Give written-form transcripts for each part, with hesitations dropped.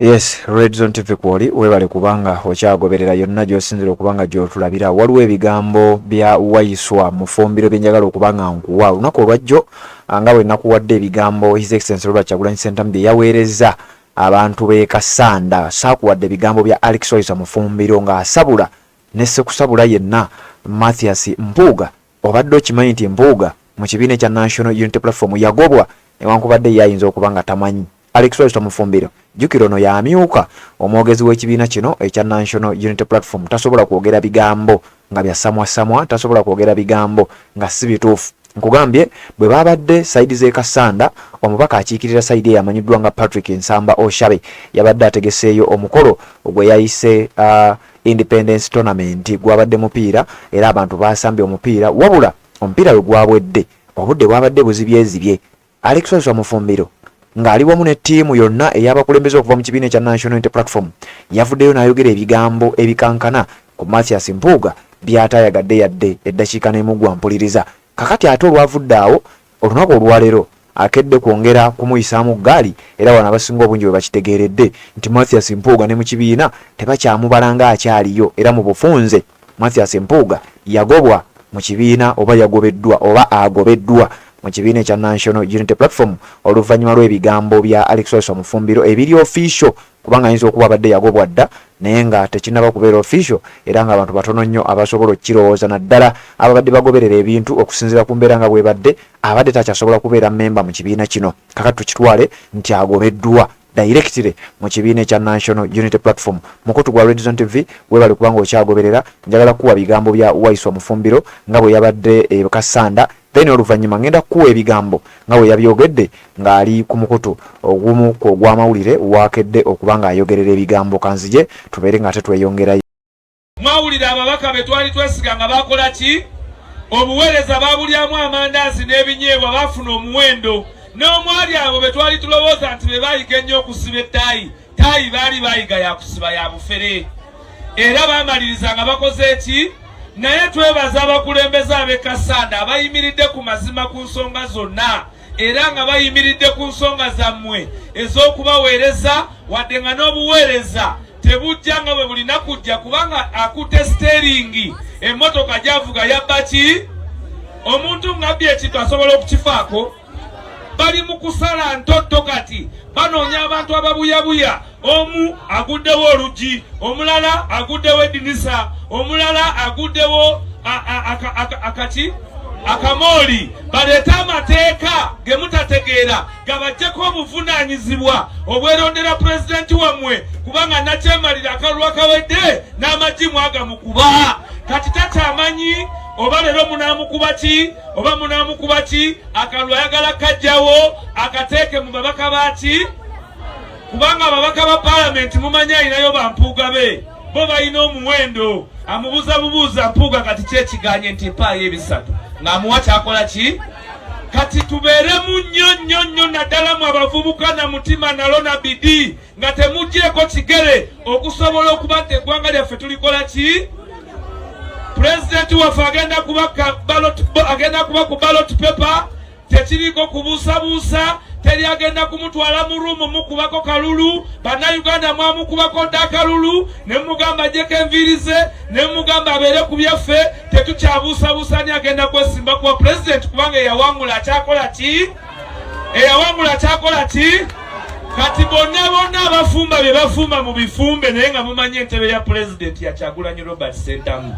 Yes, Red Zone TV kwoli webale kubanga okyagoberera yonna gy'osinzira okuba nga gy'otulabira. Waliwo ebigambo bya Waiswa Mufumbiro bye njagala okuba nga nkuwa olunaku olwajjo, nga bwe nakuwadde ebigambo His Excellency Robert Kyagulanyi Ssentamu bye yaweerezza abantu b'e Kassanda. Saakuwadde ebigambo bya Alex Waiswa Mufumbiro ng'asabula ne ssekusabula yenna Mathias Mpuuga. Obadde okimanyi nti Mpuuga mu kibiina ekya National Unity Platform yagobwa newankubadde ye ayinza okuba nga tamanyi? Alex Waiswa Mufumbiro, jjukira ono y'amyuka omwogezi w'ekibiina kino ekya National Unity Platform, tasobola kwogera bigambo nga bya samwasamwa, tasobola kwogera bigambo nga si bituufu. Nkugambye bwe baabadde sayidi z'e Kassanda, omubaka akiikirira sayidi eyo amanyiddwa nga Patrick Nsamba Oshabe yabadde ategeseeyo omukolo gwe yayise Independence Tournament, gwabadde mupiira era abantu baasambye omupiira, wabula omupiira we gwabwedde obudde bwabadde buzibyezibye. Alex Waiswa Mufumbiro ng'ali wamu ne ttiimu yonna ey'abakulembeze okuva mu kibiina ekya National Unity Platform yavuddeyo n'ayogera ebigambo ebikankana ku Mathias Mpuuga by'ataayagadde yadde eddakiika n'emugwa mpuliriza. Kakati ate olwavudde awo olunaku olwaleero akedde kwongera kumuyisaamu ggaali era wano abasinga obungi we bakitegeeredde nti Mathias Mpuuga ne mu kibiina tebakyamubala ng'akyaliyo era mu bufunze Mathias Mpuuga yagobwa mu kibiina oba yagobeddwa oba agobeddwa mu kibiina ekya National Unity Platform oluvannyuma lw'ebigambo bya Alex Waiswa Mufumbiro ebiri official, kubanga ayinza okuba abadde yagobwa dda naye nga tekinnaba kubeera official era ng'abantu batono nnyo abasobola okukirowooza, naddala ababadde bagoberera ebintu. Okusinziira ku mbeera nga bw'ebadde, abadde takyasobola kubeera mmemba mu kibiina kino. Kakati tukitwale nti agobeddwa directly mu kibiina ekya National Unity Platform. Mukutu gwa Red Zone TV, webale kubanga okyagoberera. Njagala kukuwa bigambo bya Waiswa Mufumbiro nga bwe yabadde e Kassanda, then oluvannyuma ngenda kukuwa ebigambo nga bwe yabyogedde ng'ali ku mukutu ogumu ku ogw'amawulire waakedde okuba ng'ayogerera ebigambo. Kanzije tubeere nga ate tweyongerayo. Mwawulira ababaka be twali twesiga nga bakola ki? Obuweereza babulyamu amandaazi n'ebinyeebwa, baafuna omuwendo. N'omwali abo be twali tulowooza nti be bayiga ennyo okusiba ettaayi, taayi baali bayiga ya kusiba ya bufere, era baamaliriza nga bakoze ki? Naye twebaza abakulembeze ab'e Kassanda abayimiridde ku mazima ku nsonga zonna, era nga bayimiridde ku nsonga zammwe ez'okubaweereza, wadde nga n'obuweereza tebujja nga bwe bulina kujja, kubanga akutte siteeringi emmotoka gy'avuga yabba ki? Omuntu ng'abbye ekintu asobola okukifaako? Bali mu kusala ntotto kati banoonya abantu ababuyabuya. Omu aguddewo oluggi, omulala aguddewo eddinisa, omulala aguddewo akaki akamooli. Baleete amateeka ge mutategeera gabaggyeko obuvunaanyizibwa obwerondera pulezidenti wammwe, kubanga nakyemalira akalulu akawedde n'amaggi mwagamukuba. Kati takyamanyi oba leero munaamukuba ki oba munaamukuba ki. Akalulu ayagala kajjawo akateeke mu babaka baki, kubanga ababaka ba palamenti mumanyi alinayo bampuuga be, bo balina omuwendo. Amubuuza bubuuza Mpuuga kati kyekiganye nti mpaayo ebisatu ng'amuwa kyakola ki? Kati tubeeremu nnyo nnyo nnyo, naddala mu abavubuka, na mutima nalo na bidii nga temuggyeko kigere okusobola okuba nti eggwanga lyaffe tulikola ki? Pulezidenti waffe agenda kuba agenda kuba ku ballot paper, tekiriiko kubuusabuusa. Teri agenda kumutwala mu ruumu mukubako kalulu. Bannayuganda mwamukubako dda akalulu ne mugamba ajjeko enviiri ze, ne mugamba abeere ku byaffe. Tetukyabuusabuusa ani agenda kwesimba kuba pulezidenti, kubanga eyawangula akyakola ki? Eyawangula akyakola ki? Kati bonna bonna abafumba bye bafumba mu bifumbe, naye nga mumanyi entebe ya pulezidenti ya Kyagulanyi Robert Ssentamu.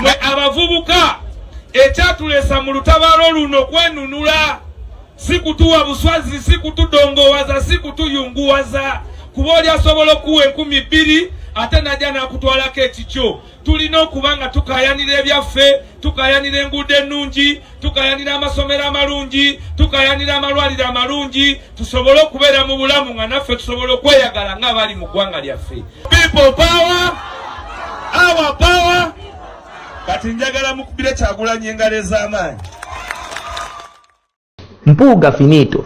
Mwe abavubuka, ekyatuleesa mu lutabaalo luno kwenunula, si kutuwa buswazi, si kutudongowaza, si kutuyunguwaza, kuba oli asobola okuwa 2000 ate najja n'akutwalako ekikyo. Tulina okuba nga tukayanira ebyaffe, tukayanira enguudo ennungi, tukayanira amasomero amalungi, tukayanira amalwaliro amalungi, tusobole okubeera mu bulamu nga naffe tusobola okweyagala nga abali mu ggwanga lyaffe. People power, our power. Kati njagala mukubire Kyagulanyi engalo ez'amaanyi. Mpuuga finito.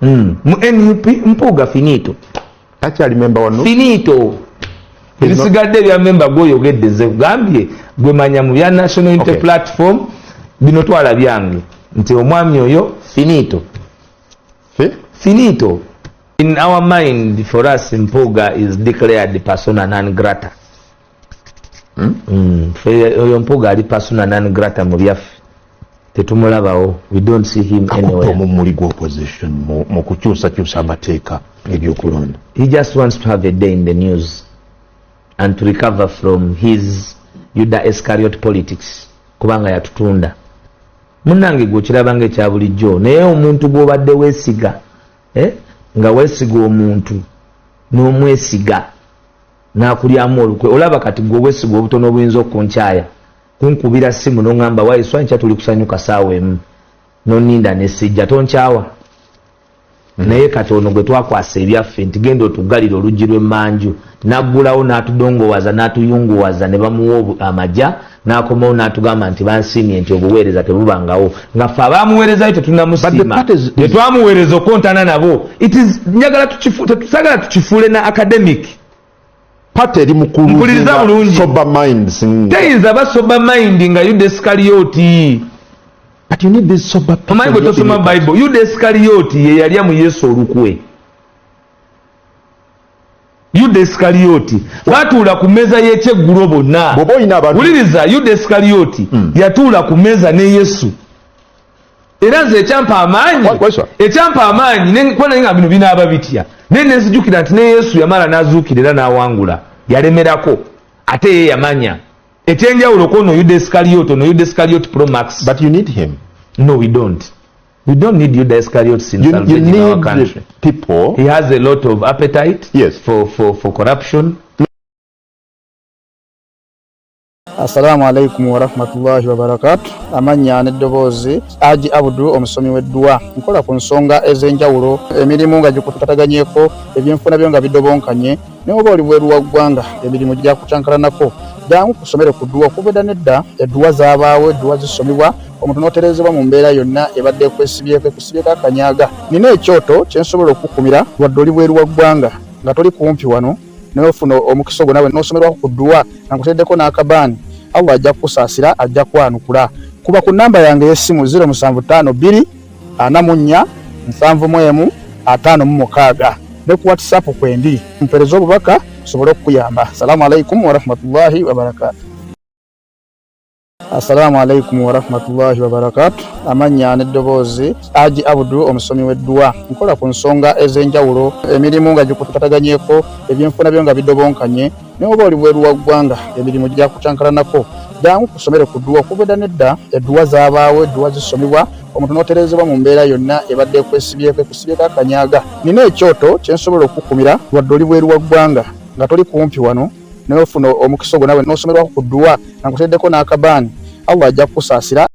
Mu NUP Mpuuga finito. Takyali memba wa Finito. Ebisigadde ebya memba gwoyogedde ze kugambye gwe manya mu bya National Unity Platform bino twala byange nti omwami oyo finito. Fi? Finito. In our mind, for us, Mpuuga is declared persona non grata. Oyo Mpuuga ali persona non grata mu byaffe, tetumulabawo, we don't see him Akutte anywhere. Omumuli gwa opposition mu kukyusakyusa amateeka ebyokulonda. He just wants to have a day in the news and to recover from his Yuda Iscariot politics, kubanga yatutunda. Munnange, gwe okiraba nga ekya bulijjo, naye omuntu gw'obadde weesiga, eh? Nga weesiga omuntu n'omwesiga n'akulyamu olukwe. Olaba kati gwe obwesiga obutono obuyinza okunkyaya kunkubira simu noŋŋamba, "Waiswa, nkya tuli kusanyuka saawa 1," noninda nesijja, tonkyawa. Naye kati ono gwe twakwasa ebyaffe nti genda otuggalire oluggi lw'emmanju, naggulawo, n'atudongowaza, n'atuyunguwaza, ne bamuwa amaja, n'akomawo n'atugamba nti bansiimye, nti obuweereza tebubangawo, nga ffe abamuweerezayo tetunamusiima, tetwamuweereza okontana nabo. It is njagala tetusagala tukifuule na academic. Party eri Mpuliriza bulungi. Sober minds. Teyinza ba sober mind nga Yuda Iskariyoti. But you need these sober people. Omanyi gwe tosoma Bible, Yuda Iskariyoti ye yalya mu Yesu olukwe. Yuda Iskariyoti batuula ku mmeeza y'ekyeggulo bonna. Bw'oba olina abantu- Wuliriza, Yuda Iskariyoti yatuula ku mmeeza ne Yesu. Era nze ekyampa amaanyi, Waiswa. ekyampa amaanyi kuba naye nga bino binaaba bitya, naye nenzijukira nti ne Yesu yamala n'azuukira era n'awangula, yalemerako ate ye yamanya ekyenjawulo kwono Yuda Iskariyoti, ono Yuda Iskariyoti pro max. But you need him. No, we don't. We don't need Yuda Iscariots in You salvaging our need country. people. He has a lot of appetite for corruption. Assalamu alaikum warahmatullahi wabarakatu. Amannya n'eddoboozi, Aji Abudu, omusomi w'edduwa. Nkola ku nsonga ez'enjawulo, emirimu nga gikutataganyeko, ebyenfuna byo nga bidobonkanye, naye oba oli bweru wa ggwanga, emirimu gyakucankalanako, jangu kusomere ku dduwa. Okuva edda nedda edduwa zaabaawo, edduwa zisomibwa omuntu n'oterezebwa mu mbeera yonna ebadde ekwesibyeko, ekusibyeko akanyaga. Nina ekyoto kye nsobola okukumira wadde oli bweru wa ggwanga, nga toli kumpi wano, naye ofuna omukisa ogwo nawe n'osomerwako ku dduwa nga nkuteddeko n'akabaani. Allah ajja kukusaasira, ajja kwanukula. Kuba ku namba yange ey'essimu 0752 44 71 56, ne ku WhatsApp kwendi, mpereze obubaka nsobole okukuyamba. Assalamu alaikum warahmatullahi wabarakatu. Assalamu alaikum warahmatullahi wabarakatu. Amannya n'eddoboozi, Aji Abudu, omusomi w'edduwa. Nkola ku nsonga ez'enjawulo, emirimu nga gikutataganyeko, ebyenfuna byo nga bidobonkanye, naye oba oli bweru wa ggwanga, emirimu gyakucankalanako, jangu kusomere ku dduwa. Okuva edda nedda edduwa zaabaawo, edduwa zisomibwa omuntu n'oterezebwa mu mbeera yonna ebadde ekwesibyeko, ekusibyeko akanyaga. Nina ekyoto kye nsobola okukumira wadde oli bweru wa ggwanga, nga toli kumpi wano, naye ofuna omukisa ogwo nawe n'osomerwako ku dduwa nga nkuteddeko n'akabaani. Allah ajja kukusaasira.